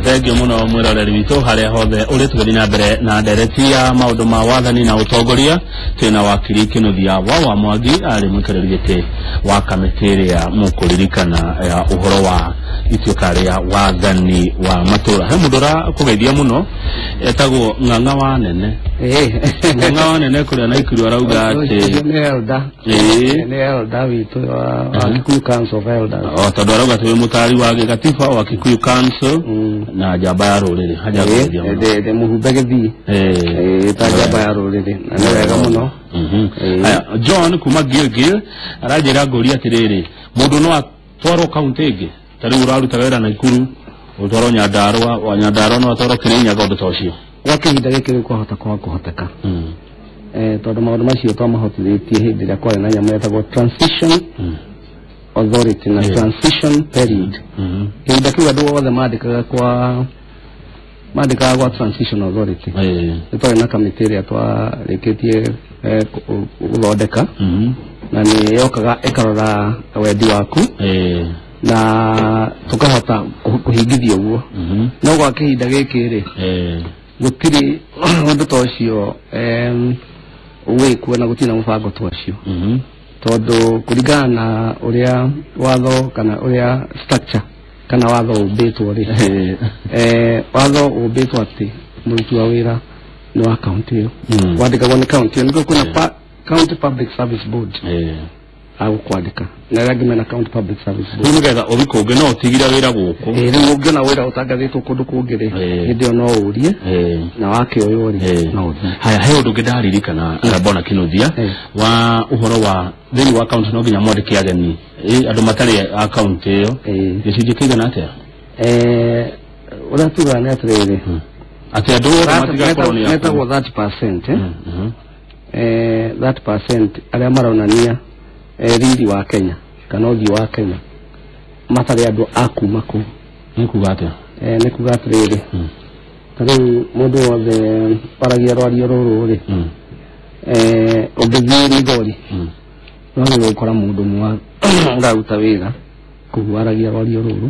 Thengiũ mũno mwĩroreri witũ harĩa hothe ũrĩ, tũgĩthiĩ na mbere na ndereti ya maũndũ ma wathani na ũtongoria. Twĩna wakiri Kinuthia wa Mwangi, arĩ mũikarĩri gĩtĩ wa kamĩtĩ ĩrĩa mũkũririkana ya ũhoro wa ituĩka rĩa wathani wa matũra. He mũndũ ũrakũgeithia mũno etagwo Ng'ang'a wa Nene. Ng'ang'a wa Nene kũrĩa Naikuru arauga atĩ nĩ elder. Nĩ elder witũ wa Kikuyu Council of Elders. O tondũ arauga atĩ wĩ mũtari wa gĩgatiba wa Kikuyu Council na njamba ya rũrĩrĩ. Hajakũgeithia mũno. Ndĩ mũhumbe gĩthii ta njamba ya rũrĩrĩ, na nĩ wega mũno. Aya, John kuma Gilgil aranjĩra ngũria atĩrĩrĩ, mũndũ no atwarwo kaunti ĩngĩ? Ta rĩu ũrarutaga wĩra Naikuru, ũtwarwo Nyandarũa, wa Nyandarũa no atwarwo Kĩrĩnyaga, ũndũ ta ũcio? Gwa kĩhinda gĩkĩ rĩu kwahota kwaga kũhoteka, tondũ maũndũ macio twamahotithĩtie hĩndĩ ĩrĩa kwarĩ na nyamũ yetagwo transition authority na transition period. Kĩhinda kĩu andũ othe mandĩkaga kwa transition authority. Nĩ twarĩ na kamĩtĩ ĩrĩa twarĩkĩtie gũthondeka, na nĩ yokaga ĩkarora wendi waku na tũkahota kũhingithia ũguo. No gwa kĩhinda gĩkĩ rĩ, gũtirĩ ũndũ ta ũcio wĩkuo na gũtirĩ na mũbango ta ũcio, tondũ kũringana na ũrĩa watho kana ũrĩa structure kana watho ũmbĩtwo rĩ, watho ũmbĩtwo atĩ mũruti wa wĩra nĩ wa kaunti ĩyo, wandĩkagwo nĩ kaunti ĩyo. Nĩkĩo kwĩna county public service board agũkwandĩka, na arĩa angĩ mena county public service board. Rĩu nĩgetha ũthi kũngĩ no ũtigire wĩra gũkũ? Rĩu ũngĩona wĩra ũtangathĩtwo kũndũ kũngĩ rĩ, hĩndĩ ĩyo no ũrie, na wakĩoywo rĩ, no ũthiĩ. Haya, he ũndũ ũngĩ ndaririkana, Bwana Kinuthia, wa ũhoro wa thĩinĩ wa kaunti no nginya mwandĩke ageni, andũ matarĩ a kaunti ĩyo, gĩcunjĩ kĩigana atĩa? Ũrĩa tugaga nĩ atĩrĩrĩ, atĩ andũ othe matigakorwo nĩ a metagwo 30%, eh? 30% arĩa maronania riri wa Kenya kana ũthiũ wa Kenya matarĩ andũ a kuma kũu. Nĩ kuga atĩa? Nĩ kuga atĩrĩrĩ, ta rĩu mũndũ wothe waragia rwario rũrũ rĩ, ũngĩthiĩ Migori, no nĩ gũkora mũndũ ũmwe ũraruta wĩra kũu waragia rwario rũrũ,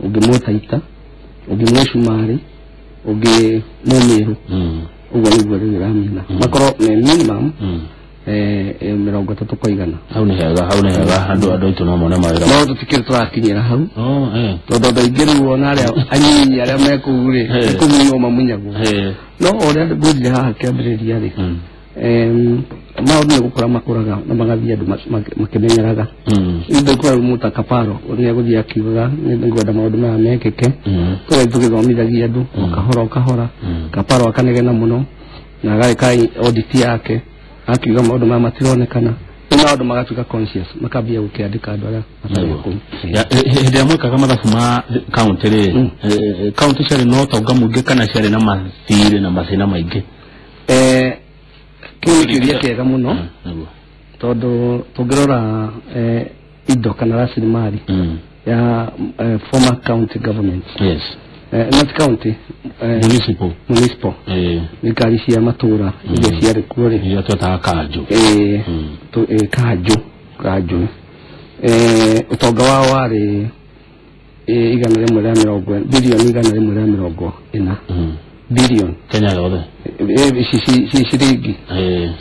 ũngĩ Mũtaita, ũngĩ Mũcumarĩ, ũngĩ Mũmĩrũ. Ũguo nĩguo rĩu ĩramina makorwo me minimum 30 kwa 100. Hau nĩ hega, hau nĩ hega, andũ aitũ no mone mawĩra. No tũtikĩrĩ tũrakinyĩra hau, Oh, eh. tondũ andũ aingĩ rĩu ona arĩa anyinyi arĩa me kũu rĩ, nĩ kũmunywo mamunyagwo. No ũrĩa ngwĩrire haha kĩambĩrĩria rĩ, maũndũ nĩ gũkũra makũraga na magathiĩ andũ makĩmenyeraga. Ndũkora rĩu mũta Kaparo nĩ egũthiĩ akiugaga nĩ ngwenda maũndũ maya mekĩke. Tũgathiĩ tũgĩthomithagia andũ o kahora o kahora. Kaparo akanegena mũno na agagĩka audit yake, akiuga maũndũ maya matironekana. Rĩu maũndũ magatuĩka conscious, makambia gũkĩandĩka andũ arĩa matarĩ kũu. Hĩndĩ ĩrĩa mwĩkaga mathabu ma kaunti rĩ, kaunti ciarĩ na ũtonga mũingĩ kana ciarĩ na mathirĩ na mathĩna maingĩ? Kĩu nĩ kĩũria kĩega mũno, Nĩguo. tondũ tũngĩrora indo kana rasilimali ya former county government, not county, municipal, municipal, thirikari cia matũra iria ciarĩ kuo rĩ, iria twetaga kanjũ. Kanjũ, kanjũ, ũtonga wao warĩ 140, birioni 140, billion. Kenya yothe? Ciringi,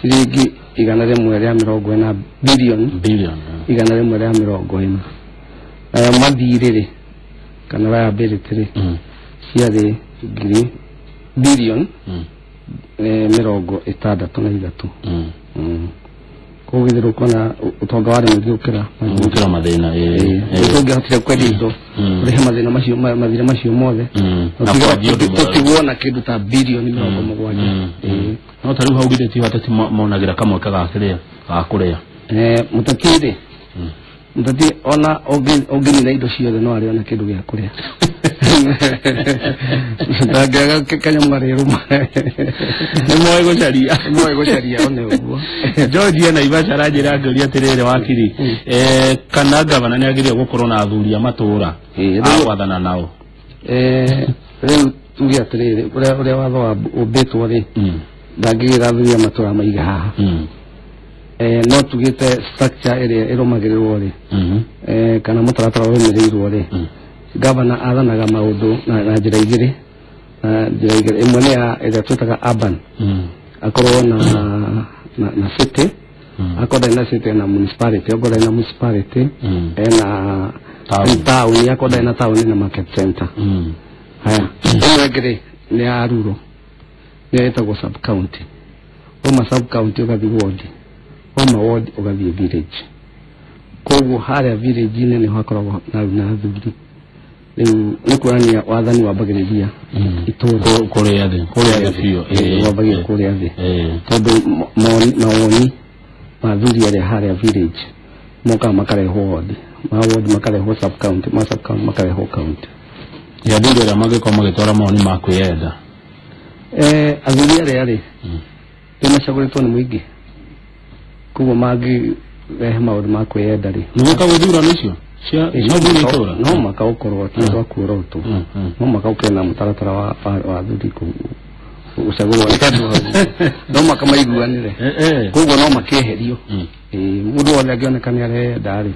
ciringi 140 billion. Billion. 140. Nayo mathirĩ rĩ, kana liability rĩ, ciarĩ ngiri billion 63. Koguo githĩ ũkona ũtonga warĩ mũingĩ gũkĩra gũkĩra mathĩna? Tũngĩahotire kwendia indo kũrĩhe mathĩna macio, mathirĩ macio mothe, Na kwanjia ũndũ mwega. tũtigwo na kĩndũ ta birioni 70. No ta rĩu hau githĩ ti ateti monagĩra kamweke ga kĩrĩa ga kũrĩa? Mũteti rĩ, mũteti ona ũngĩnina indo ciothe no arĩo na kĩndũ gĩa kũrĩa, ndangĩaga kanyamũ arĩrũma. Nĩ moĩ gũcaria. Moĩ gũcaria, one ũguo. George na Naivasha aranjĩra ngĩũria atĩrĩrĩ, wakiri, kana gavana nĩ agĩrĩire gũkorwo na athuri a matũra a gwathana nao? Rĩu tuge atĩrĩrĩ, ũrĩa watho wa ũmbĩtwo rĩ, ndangĩgĩra athuri a matũra maiga haha. No tugĩte structure ĩrĩa ĩrũmagĩrĩrwo rĩ, kana mũtaratara ũrũmĩrĩirwo rĩ, Governor athanaga maũndũ na njĩra igĩrĩ, na njĩra igĩrĩ, ĩmwe nĩ ya ĩrĩa twĩtaga urban, akorwo na city, akorwo ndarĩ na city na municipality, akorwo ndarĩ na municipality ena town, akorwo ndarĩ na town na market center. Haya, ĩno ĩngĩ rĩ nĩ ya rural, nĩyo ĩtagwo sub county. Uma sub county ũgathiĩ ward, uma ward ũgathiĩ village. Koguo harĩa village-inĩ nĩho hakoragwo na athuri. Rĩu nĩ kuonania wathani wambagĩrĩria itũũra kũrĩa thĩ, kũrĩa thĩ biũ, wambagĩrĩria kũrĩa thĩ, tondũ mawoni ma athuri arĩa harĩa village mokaga makarehwo ward, ma ward makarehwo sub county, ma sub county makarehwo county. Ya athuri arĩa mangĩkorwo magĩtwara mawoni ma kwĩyenda, athuri arĩa rĩ nĩ macagũrĩtwo nĩ mũingĩ, koguo mangĩrehe maũndũ ma kwĩyenda rĩ, nĩ gwĩkagwo ithurano icio cia no mũhaka ũkorwo ti ũndũ wa kuorotwo, no mũhaka ũkĩre na mũtaratara wa athuri gũcagũrwo nĩ andũ hau, no mũhaka maiguanĩre, koguo no makĩeherio. Mũndũ wothe angĩoneka nĩ arenda rĩ,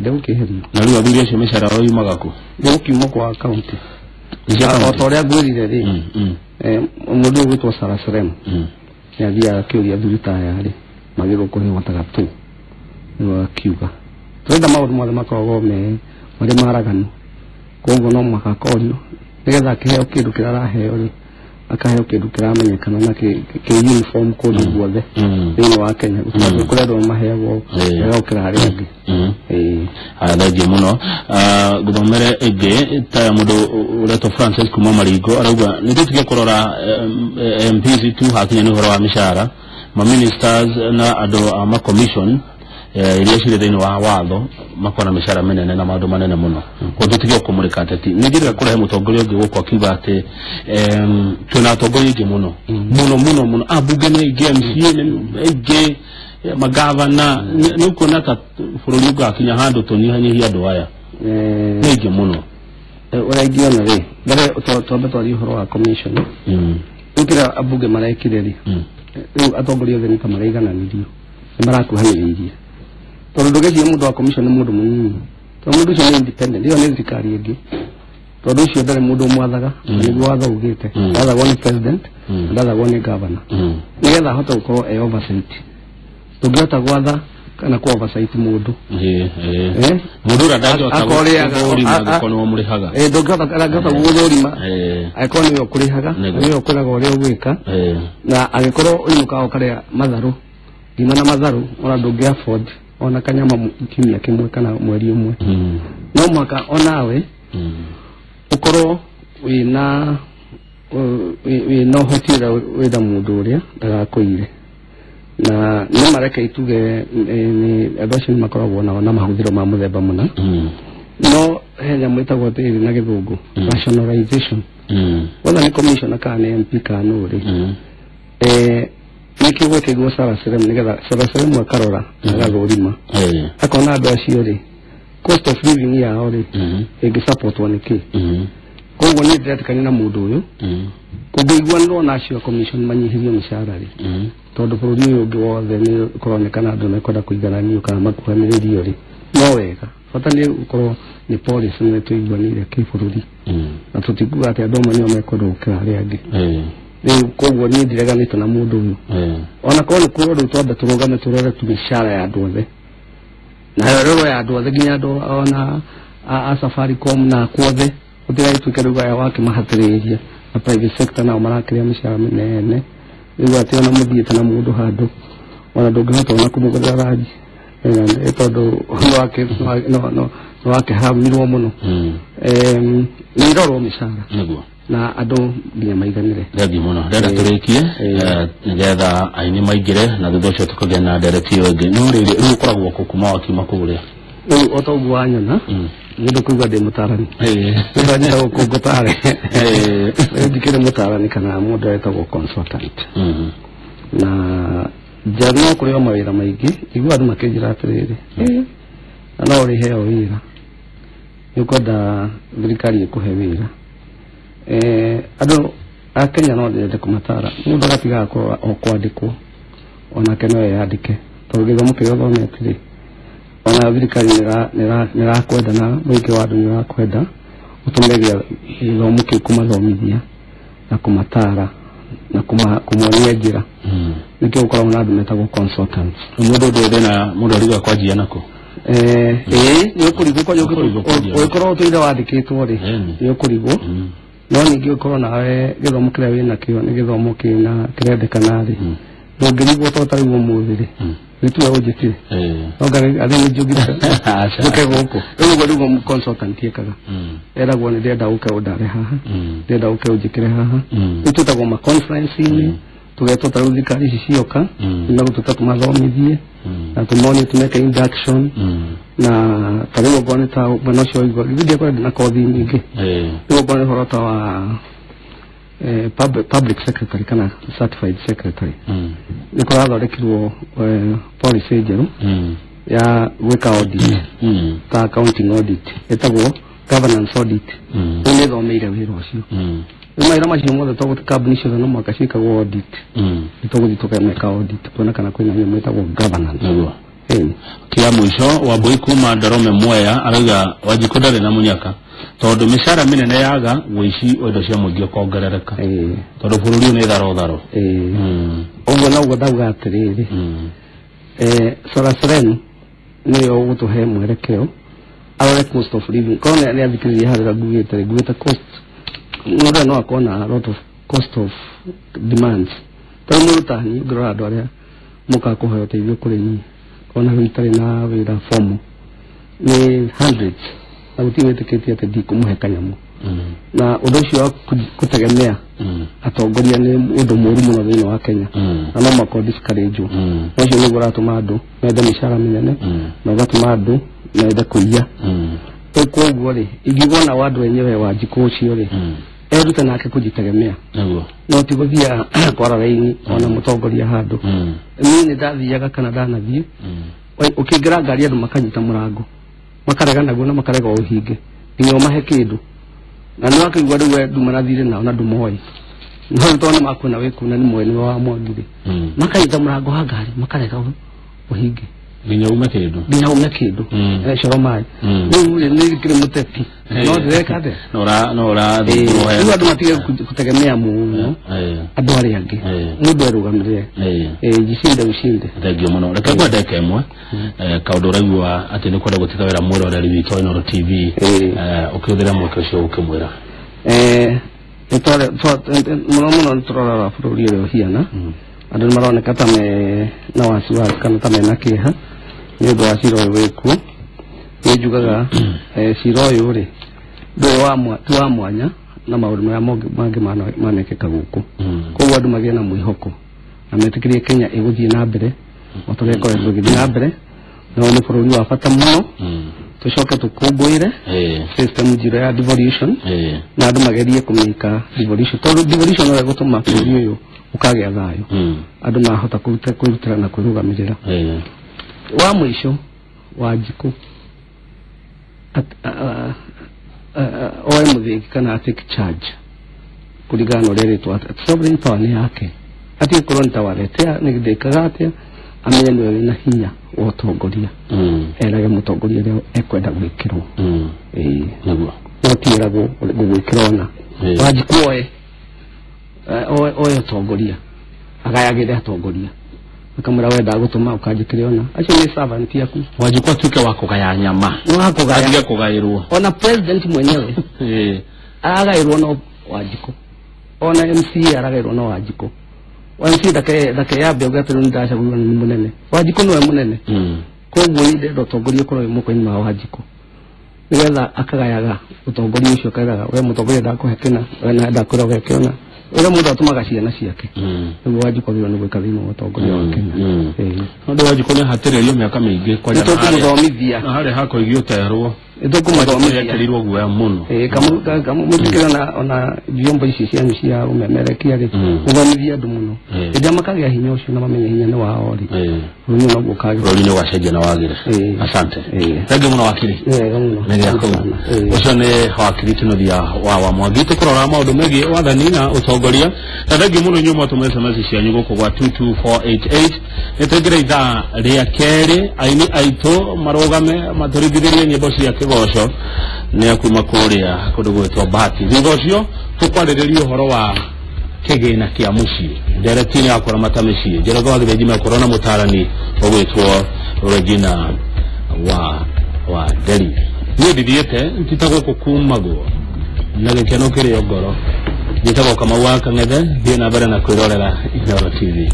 ndegũkĩeherio. Na rĩu athuri acio mĩcara yao yumaga kũ? Ĩgũkiuma kwa county. O ta ũrĩa ngwĩrire rĩ, mũndũ ũyũ ũgwĩtwo Sarah Serem nĩ athiaga akĩũria athuri ta aya rĩ, magĩrĩirwo kũrĩhwo ta gatũ, nĩguo akiuga tũrenda maũndũ mothe makoragwo me marĩ maraganu, koguo no mũhaka akorio nĩgetha akĩheo kĩndũ kĩrĩa araheo rĩ, akaheo kĩndũ kĩramenyekana na kĩ uniform kũndũ guothe thĩinĩ wa Kenya, gũtirĩ kũrĩa andũ maheagwo wega gũkĩra harĩa angĩ. Haya, thengiũ mũno. Ngũthomere ĩngĩ ta ya mũndũ ũretwo Francis kuma Maringo, arauga nĩ tũtige kũrora MPs tu hakinya nĩ ũhoro wa mĩcara, ma ministers na andũ a ma commission iria cirĩ thĩinĩ wa watho makona mĩcara mĩnene na maũndũ manene mũno, koguo tũtige kũmũrĩka ateti. Nĩ njĩrĩga kũrehe mũtongoria ũngĩ gũkũ akiuga atĩ twĩna atongoria aingĩ mũno mũno mũno mũno, ambunge nĩ aingĩ, MCA nĩ aingĩ, magavana. Nĩ ũkuona ta bũrũri ũgakinya handũ tũnyihanyihie andũ aya nĩ aingĩ mũno. Ũrĩa ingĩona rĩ, mbere twambe twarie ũhoro wa commission. Rĩu kĩrĩa ambunge marekire rĩ, rĩu atongoria othe nĩ ta maraigananirio, nĩ marakuhanĩrĩirie, tondũ ndũgĩciria mũndũ wa commission nĩ mũndũ mũnini, tondũ mũndũ ũcio nĩ independent, ĩyo nĩ thirikari ĩngĩ, tondũ ũcio ndarĩ mũndũ ũmwathaga, na nĩguo watho ugĩte, wathagwo nĩ president, ndathagwo nĩ governor, nĩgetha ahote gũkorwo e oversight. Ndũngĩhota gwatha kana ku oversight mũndũ, mũndũ ũrĩa ndangĩhota gũthũrima angĩkorwo nĩwe ũmũrĩhaga, ndangĩhota gũgũthũrima angĩkorwo nĩwe ũkũrĩhaga, nĩwe ũkwĩraga ũrĩa ũgwĩka, na angĩkorwo ũinũkaga ũkarĩa matharũ, ngima na matharũ, ona ndũngĩ afford ona kanyama kiumia kĩmwe kana mweri ũmwe, no mũhaka onawe ũkorwo wĩna ũhoti ũrĩa wĩna mũndũ ũrĩa ndagakũire. Na nĩ mareke ituge andũ acio nĩ makoragwo nao na mahũthĩro ma mũthemba mũna, no he nyamũ ĩtagwo atĩrĩrĩ na gĩthũngũ rationalization. Whether nĩ commissioner kana nĩ MP kana nũ rĩ, nĩkĩo gwekĩirwo Sarah Serem, nĩgetha Sarah Serem akarora agathũrima, akona andũ acio rĩ cost of living yao rĩ ĩngĩsupportwo nĩ kĩ. Koguo niĩ ndĩretĩkania na mũndũ ũyũ, kũngĩiguanĩrwo na acio a commission manyihĩrio mĩcara rĩ, tondũ bũrũri ũyũ ũngĩ wothe nĩ kũronekana andũ mekwenda kũigananio kana makuhanĩrĩrio rĩ, no wega, bata nĩ gũkorwo nĩ policy nĩ tũiguanĩire kĩbũrũri, na tũtikuga atĩ andũ amwe nĩo mekwenda gũkĩra arĩa angĩ. Rĩu koguo niĩ ndireganĩte na mũndũ ũyũ, ona korwo nĩ kũrwo rĩu twambe tũrũgame tũrore tu mĩcara ya andũ othe, na ĩrorwo ya andũ othe nginya andũ ona a Safaricom na kuothe, gũtigagĩtuĩke rĩu aya wakĩmahatĩrĩria na private sector nao marakĩrĩa mĩcara mĩnene, rĩu atĩ ona mũthiĩte na mũndũ handũ ona ndũngĩhota ona kũmũgũrĩra ranji, tondũ nĩwakĩhamirwo mũno. Nĩ irorwo mĩcara na andũ nginya maiganĩre. Thengiũ mũno, ndĩrenda tũrĩkie nĩgetha aini maingĩre na thutha ũcio tũkagĩa na ndereti ĩyo ĩngĩ. No rĩrĩ, rĩu ũkoragwo kũ kuma wakiuma kũrĩa? Rĩu o ta ũguo wanyona, nĩ ndũkũigua ndĩ mũtarani, nĩnjĩtagwo kũngũtare, rĩu ndikĩrĩ mũtarani kana mũndũ etagwo consultant. Na nja no kũrĩ o mawĩra maingĩ, igua andũ makĩnjĩra atĩrĩrĩ, na no ũrĩheo wĩra, nĩ ũkwenda thirikari ĩkũhe wĩra. Andũ a Kenya no ndĩrende kũmatara, mũndũ agatigaga kũrora o kwandĩkwo, onake no eyandĩke, tondũ gĩthomo kĩrĩa ũthomete rĩ, ona thirikari nĩ ĩrakwenda na mũingĩ wa andũ nĩ ũrakwenda, Ũtũmĩre gĩthomo kĩu kũmathomithia na kũmatara na kũmonia njĩra. Nĩkĩo gũkoragwo na andũ metagwo consultants. Mũndũ ndũrĩ na mũndũ ariga kwanjia nako. Nĩ ũkũrigwo kwanja ũgĩkorwo ũtũire wandĩkĩtwo rĩ, nĩ ũkũrigwo. No ningĩ ũkorwo nawe gĩthomo kĩrĩa wĩnakĩo nĩ gĩthomo kĩna kĩrendekana rĩ, ndũngĩrigwo to ta rĩu ũmũthĩ rĩ, nĩtuwe ũnjĩtire no arĩ nĩ njugire njũke gũkũ. Rĩu ũguo nĩguo consultant ekaga. Eragwo nĩ ndĩrenda ũke ũndare haha, ndĩrenda ũke ũnjĩkĩre haha. Rĩu twĩtagwo ma conference-inĩ, tũgetwo ta rĩu thirikari ici cioka, nĩmegũtũta tũmathomithie na tũmonie tũmeke induction. Na ta rĩu okorwo nĩ ta mwena ũcio waigua githĩ ndiakorwo ndĩ na kothi nyingĩ. Rĩu okorwo nĩ ũhoro ta wa public secretary kana certified secretary, nĩ kũrathondekirwo policy njerũ ya gwĩka audit, ta accounting audit ĩtagwo governance audit. Rĩu nĩ thomeire wĩra ũcio. Rĩu mawĩra macio mothe tondũ kambuni ciothe no mũhaka ciĩkagwo audit, nĩ tũgũthiĩ tũkameka audit kuona kana kwĩna nyamũ ĩtagwo governance. Nĩguo. Kia mũico Wambui kuma Ndorome Mwea arauga Wanjikũ ndarĩ na mũnyaka tondũ mĩcara mĩnene yaga wĩici wa indo cia mũingĩ ũkongerereka tondũ bũrũri ũyũ nĩ tharo tharo. Ũguo noguo ndauga atĩrĩrĩ, Sora Serem nĩyo ũgũtũhe mwerekeo arore cost of living. Korwo nĩ athikĩrĩria harĩa ngugĩte rĩ, ngugĩte cost mũndũ no akorwo na a lot of cost of demands. Tondũ mũndũ ta niĩ ũngĩrora andũ arĩa mokaga kũhoya ũteithio kũrĩ niĩ, ona rĩu itarĩ na wĩra formal, nĩ hundreds, na gũtirĩ wĩtĩkĩtie atĩ ndikũmũhe kanyamũ. Na ũndũ ũcio wa kũtegemea atongoria nĩ ũndũ mũũru mũno thĩinĩ wa Kenya, na no makorwo discourage. Na ũcio nĩguo ũratũma andũ mende mĩcara mĩnene na ũgatũma andũ mende kũiya. Rĩu koguo rĩ, ingiuga ona wa andũ enyewe Wanjikũ ũcio rĩ, erute nake kũjitegemea, no ti gũthiaga kwara raini ona mũtongoria handũ. Niĩ nĩ ndathiaga kana ndanathiĩ, ũkĩingĩra ngari andũ makanyita mũrango makarega naguo na makarega ũhinge nginya ũmahe kĩndũ, na nĩ wakĩigua rĩu we nduma na thirĩ nao na ndũmoĩ, no rĩu tondũ nĩ makuona wĩ kũu na nĩ moĩ nĩwe wa Mwangi rĩ, makanyita mũrango wa ngari makarega ũhinge nginya ume kĩndũ, nginya ume kĩndũ. Coro maĩ. Rĩu rĩ, nĩ ngĩrĩ mũteti no ndĩreka atĩa? No ũrathiĩ. Rĩu andũ matige kũtegemea mũno andũ arĩa angĩ, mũndũ erũgamĩrĩre. Jishinde ushinde. Thengio mũno. Reke ngwe ndeka ĩmwe kaũndũ ũraigua atĩ nĩ kwenda gũtiga wĩra mwĩroreri witũ wa Inooro TV, ũkĩhũthĩra mweke ũcio ũkĩmwĩra. Mũno mũno nĩ tũrorora bũrũri ũrĩa ũhiana. Andũ nĩ maroneka ta me na wasiwasi kana ta mena kĩeha nĩ ũndũ wa cira ũyũ wĩkuo. Nĩ njugaga cira ũyũ rĩ, ndũrĩ wa ti wa mwanya na maũndũ marĩa mangĩ manekĩka gũkũ. Koguo andũ magĩe na mwĩhoko na metĩkĩrie Kenya ĩgũthiĩ na mbere o ta ũrĩa ĩkoretwo ĩgĩthiĩ na mbere, na nĩ bũrũri wa bata mũno. Tũcoke tũkũngũĩre system njirũ ya devolution, na andũ magerie kũmĩka devolution, tondũ devolution no ĩgũtũma bũrũri ũyũ ũkagĩa thayũ, andũ mahota kwĩrutĩra na kwĩrũgamĩrĩra. Wa mũico, Wanjikũ oe mũthĩgi kana take charge kũringana na ũrĩa ĩrĩtwo atĩ sovereign power nĩ yake, atige korwo nĩ ta waretea nĩ ndĩkaga atĩa, amenye nĩwe wĩna hinya wa ũtongoria, erage mũtongoria ũrĩa ekwenda gwĩkĩrwo. Nĩguo. No ti eragwo gũgwĩkĩra ona. Wanjikũ oe oe ũtongoria, agayagĩre atongoria, akamwĩra we ndagũtũma ũkanjĩkĩre ona acio nĩ servant yaku. Wanjikũ atuĩke wa kũgaya nyama, nĩ wa kũgaya, atige kũgaĩrwo. Ona president mwenyewe aragaĩrwo no Wanjikũ, ona MCA aragaĩrwo no Wanjikũ. MCA ndakeyambe uge atĩ rĩu nĩndacagũrirwo nĩ mũnene. Wanjikũ nĩwe mũnene. Koguo niĩ ndĩrenda ũtongoria ũkorwo wĩ moko-inĩ ma Wanjikũ, nĩgetha akagayaga ũtongoria ũcio, akeraga we mũtongoria ndakũhe kĩna, we na ndakwĩra ũgeke ũna, ũrĩa mũndũ atũmaga ciana ciake. Nĩguo Wanjikũ agĩrĩirwo nĩ gwĩka thĩinĩ wa ũtongoria wa Kenya. Ũndũ Wanjikũ nĩ ahatĩrĩirio mĩaka mĩingĩ kwanja nĩ tũkũmũthomithia na harĩa hakoigio ũterwo nĩ tũkũmũthomithia ekĩrirwo guoya mũno. Kamũtĩkĩre ona vyombo ici cianyu cia ũmemerekia rĩ, mũthomithie andũ mũno. Hĩndĩ ĩrĩa makagĩa hinya ũcio na mamenye hinya nĩ wao rĩ, bũrũri ũyũ noguo ũkagĩra. Bũrũri nĩ ũgacenjia na wagĩre. Asante, thengiũ mũno wakiri. Nĩ wega mũno. Nĩ gĩa kũu. Ũcio nĩ wakiri Kinuthia wa Mwangi tũkũrora maũndũ megiĩ wathani na ũtongoria, na thengiũ mũno inyuĩ mwatũma SMS cianyu gũkũ gwa 22488. Nĩ tũingĩre ithaa rĩa kerĩ, aini aitũ marũgame matũringithĩrie nyĩmbo cia kĩgoco nĩ akuma kũrĩa kũndũ gwĩtwo Bahati. Thutha ũcio tũkwarĩrĩria ũhoro wa kĩgĩna kĩa mũciĩ, ndereti-inĩ ya kũramata mĩciĩ. Njoroge wa Gĩthĩnji mekorwo na mũtarani ũgwĩtwo Regina wa Nderi. Niĩ ndithiĩte ntita gũkũ kumagwo na gĩkeno kĩrĩ o ngoro. Njĩtagwo Kamau wa Kang'ethe, thiĩ na mbere na kwĩrorera Inooro TV.